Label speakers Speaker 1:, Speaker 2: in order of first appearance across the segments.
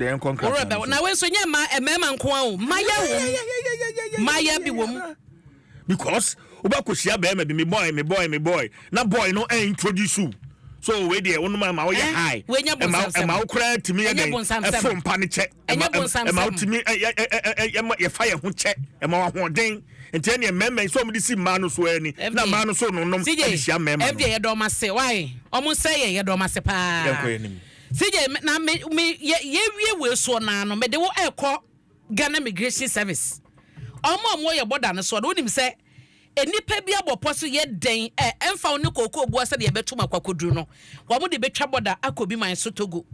Speaker 1: Deɛ nkɔ
Speaker 2: Owura
Speaker 1: nkrataa
Speaker 2: bɛ
Speaker 1: no so.
Speaker 2: Na wei nso nyɛ mma mmarima nko ara o, mmayɛ wɔ mu, mmayɛ bi wɔ mu.
Speaker 1: Because wobɛkɔhyia bɛrima bi, me boy, me boy, me boy, na boy no ɛ introduce you so wei deɛ wonom ama woyɛ
Speaker 2: Eh,
Speaker 1: high.
Speaker 2: wei nyɛ
Speaker 1: ɛma
Speaker 2: bonsam sɛm.
Speaker 1: Ɛma wo koraa tumi yɛ
Speaker 2: Ɛnyɛ
Speaker 1: dɛn
Speaker 2: bonsam sɛm.
Speaker 1: ɛfo mpa no kyɛ.
Speaker 2: Ɛnyɛ
Speaker 1: ɛma
Speaker 2: bonsam
Speaker 1: ɛma
Speaker 2: sɛm.
Speaker 1: wotumi ɛma yɛfa yɛn ho kyɛ, ɛma wo ahoɔden. Nti ɛneɛ mmarima yi sɛ ɔmde si mmaa no so ani na
Speaker 2: FDA.
Speaker 1: Mmaa no so nonom
Speaker 2: CJ
Speaker 1: ɛde hyia mmarima no.
Speaker 2: FDA, yɛdɔ ɔmo ase wae, ɔmo nsɛ yɛ, yɛdɔ ɔmo ase paa.
Speaker 1: Yɛnkɔ yɛn anim.
Speaker 2: CJ, na me yɛ yɛwie wei soɔ naa no, mede wo ɛkɔ Ghana Immigration Service. Ɔmo a ɔmo yɛ border no soɔ no, wonim sɛ nnipa bi abɔ pɔ so yɛ dɛn ɛ ɛmfa wo ne kookoo bua sɛdeɛ yɛbɛto mu akwakoduru no, wɔn de bɛtwa border akɔ bi man so, Togo.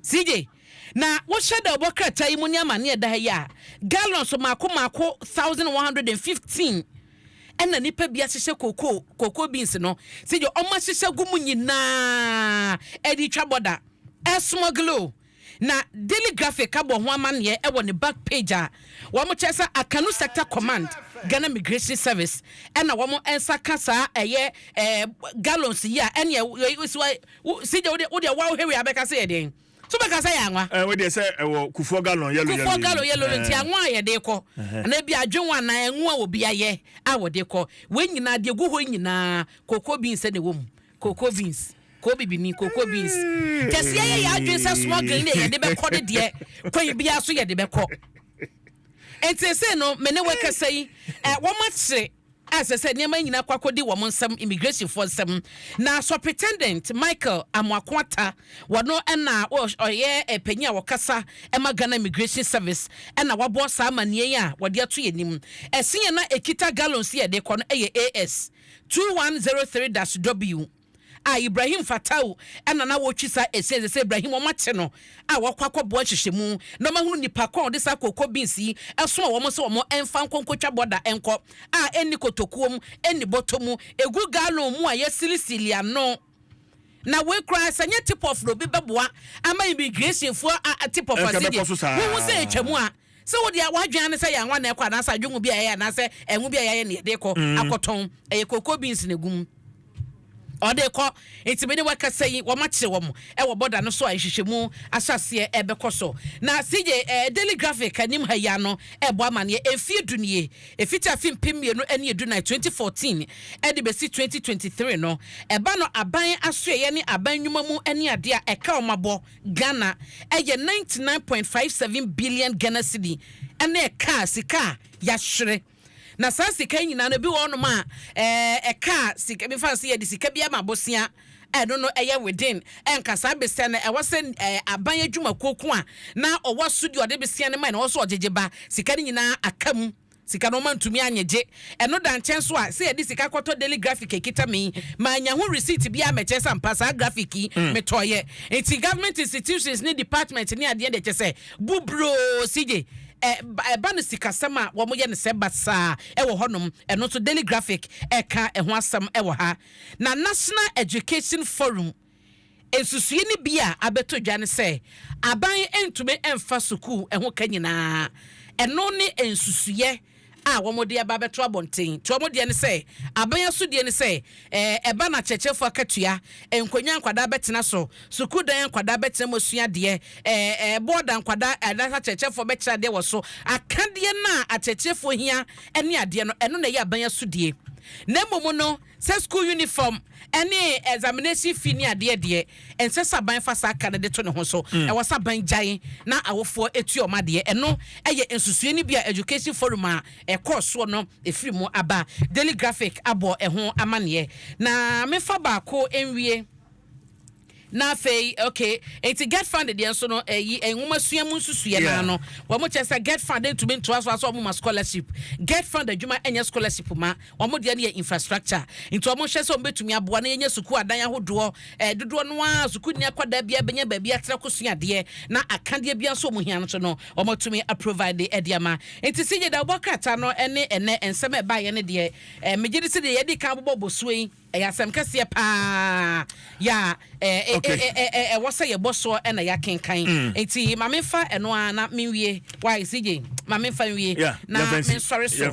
Speaker 2: CJ, na wohyɛ da ɔbɔ krataa yi mu ne amaneɛ da ha yi a, gallons maako maako 1115 ɛna nipa bi ahyehyɛ cocoa beans no. CJ, ɔmo ahyehyɛ gu mu nyinaa ɛde twa border ɛ smuggle o. Na Daily Graphic abɔ ho amanneɛ ɛwɔ ne back page a wɔn kyerɛ sɛ Akanu Sector Command, Ghana Immigration Service, ɛna wɔn nsa ka saa ɛyɛ gallons yi a ɛne ɛ CJ, wode wawo hewi abɛka sɛ yɛ den so bɛka sɛ yɛ anwa.
Speaker 1: Ɛ wei deɛ sɛ ɛwɔ Kufuor gallon yellow yellow.
Speaker 2: Kufuor gallon
Speaker 1: yi.
Speaker 2: Yellow no, nti anwa a yɛde kɔ anaa bi adwenwa anaa ɛnwo a obi ayɛ a wɔde kɔ wei nyinaa deɛ gu hɔ nyinaa, cocoa beans ɛna ɛwɔ mu, cocoa beans, koo bibini cocoa beans kɛseɛ. Yɛ adwene sɛ smuggling ne yɛde bɛkɔ ne deɛ kwan biara so yɛde bɛkɔ. Nti sɛ no me ne wɔkasa yi wɔn akyere a sɛ nneɛma nyinaa kɔ akɔdi wɔn nsam, immigration foɔ nsam. Na Superintendent Michael Amoakoata, wɔno ɛna ɔyɛ panyin a wɔkasa ɛma Ghana Immigration Service, ɛna wabɔ saa amanneɛ yi a wɔde ato yɛn anim. Ɛsi yɛn na ekita gallons yɛ de kɔ no ɛyɛ AS 2103-W a Ibrahim Fatau ɛna na wɔtwi saa ɛsi. Ɛsɛ sɛ Ibrahim wɔn akye no a wɔkɔ akɔboa nhyehyɛmu na wɔn ahunu nipa kɔn a ɔde saa cocoa beans yi ɛso a wɔn sɛ wɔn ɛmfa nkɔnkɔtwa border ɛnkɔ a ɛnni kotokuo mu, ɛnni bɔtɔ mu, egu gallon mu a yɛsilisili ano. Na wei koraa sɛ nyɛ tip off na obi bɛboa ama immigration foɔ a tip off
Speaker 1: Ɛnka
Speaker 2: ase
Speaker 1: bɛkɔ so saa.
Speaker 2: Wohu sɛ ɛtwa mu a sɛ wode wadwene ne sɛ yɛ anwa na ɛkɔ anaasɛ adwengu bi a ɛyɛ anaasɛ ɛnwo bi a yɛayɛ ne yɛde kɔ akɔtɔn, ɛyɛ cocoa beans na egu mu ɔde kɔ. Nti mene wakasa yi, wɔn akyere wɔn ɛwɔ border no so a nhwehwɛmu ahyɛseɛ ɛbɛkɔ so. Na CJ, Daily Graphic anim ha yi ano ɛbɔ amaneɛ mfie 10 nie, efiti afi 2014, 2014 ɛde bɛsi 2023 no, ɛba no aban asoɛyɛ ne aban nnwuma mu ne adeɛ a ɛka wɔn abɔ Ghana ɛyɛ 99.57 billion Ghana cedi ɛne ɛka sika a yɛahwere. Na saa sika yi nyinaa no, bi wɔ hɔnom a ɛka sika bi fa sɛ yɛde sika bi ama abosia, ɛno no ɛyɛ within ɛnka saa besia no ɛwɔ sɛ aban adwumakuo ko a na ɔwɔ so deɛ ɔde besia no ma na ɔwɔ so ɔgyegye ba. Sika no nyinaa aka mu, sika no ɔma ntumi anyegye. Ɛno da nkyɛn so a sɛ yɛde sika kɔtɔ Daily Graphic ekita mi ma anya ho receipt bi a mɛkyɛ sɛ mpa saa graphic yi metɔɔyɛ. Nti government institutions ne department ne adeɛ de kyɛ sɛ bubroo. CJ, ɛba no sikasɛm a wɔn yɛ no sɛ basaa ɛwɔ hɔnom. Ɛno nso Daily Graphic ɛka ɛho asɛm ɛwɔ ha. Na National Education Forum nsusue no bi a abɛtɔ dwa ne sɛ aban ntumi mfa sukuu ɛho ka nyinaa. Ɛno ne nsusuyɛ a wɔn de aba abɛto abɔnten. Nti wɔn deɛ ne sɛ aban asodie ne sɛ ɛba na kyerɛkyerɛfoɔ akatua, nkonnwa nkwadaa bɛtena so, sukuu dan nkwadaa bɛtena mu asua adeɛ, ɛɛ ɛɛ bɔɔda nkwadaa ɛda akyerɛkyerɛfoɔ bɛkyerɛ adeɛ wɔ so, akadeɛ no a akyerɛkyerɛfoɔ hia ɛne adeɛ no, ɛno na ɛyɛ aban asodie. Na mmom no sɛ school uniform ɛne examination fee ne adeɛ deɛ, ɛnsɛ sɛ aban fa saa aka no de to ne ho so. Ɛwɔ sɛ aban gyae na awofoɔ etu ɔmo adeɛ. Ɛno ɛyɛ nsusue no bi a Education Forum a ɛkɔɔ soɔ no efiri mu aba. Daily Graphic abɔ ɛho amaneɛ. Na mefa baako nwie na afei, okay, eti GETFund deɛ nso no, ɛyi nwoma sua mu nsusuiɛ naa no, wɔn kyerɛ sɛ GETFund ntumi ntoa so asɛ wɔn ma scholarship. GETFund adwuma nyɛ scholarship ma, wɔn deɛ no yɛ infrastructure. Nti wɔn hwɛ sɛ wɔn bɛtumi aboa na yɛnyɛ sukuu adan ahodoɔ dodoɔ no ara, sukuu ni akwadaa bi abɛnya baabi atena kɔ sua adeɛ, na akadeɛ bi nso wɔn hia no so no, wɔn atumi a provide ɛde ama. Nti si yɛ da wɔbɔ krataa no ɛne ɛnɛ nsɛm a ɛbaayɛ no deɛ, megye di sɛ deɛ yɛde kan bobɔ bosuo yi ɛyɛ asɛm kɛseɛ paa yɛ a ɛwɔ sɛ yɛbɔ soɔ ɛna yɛakenkan. Nti ma memfa ɛno a na menwie. Wae, CJ, ma memfa nwie na mensɔre so.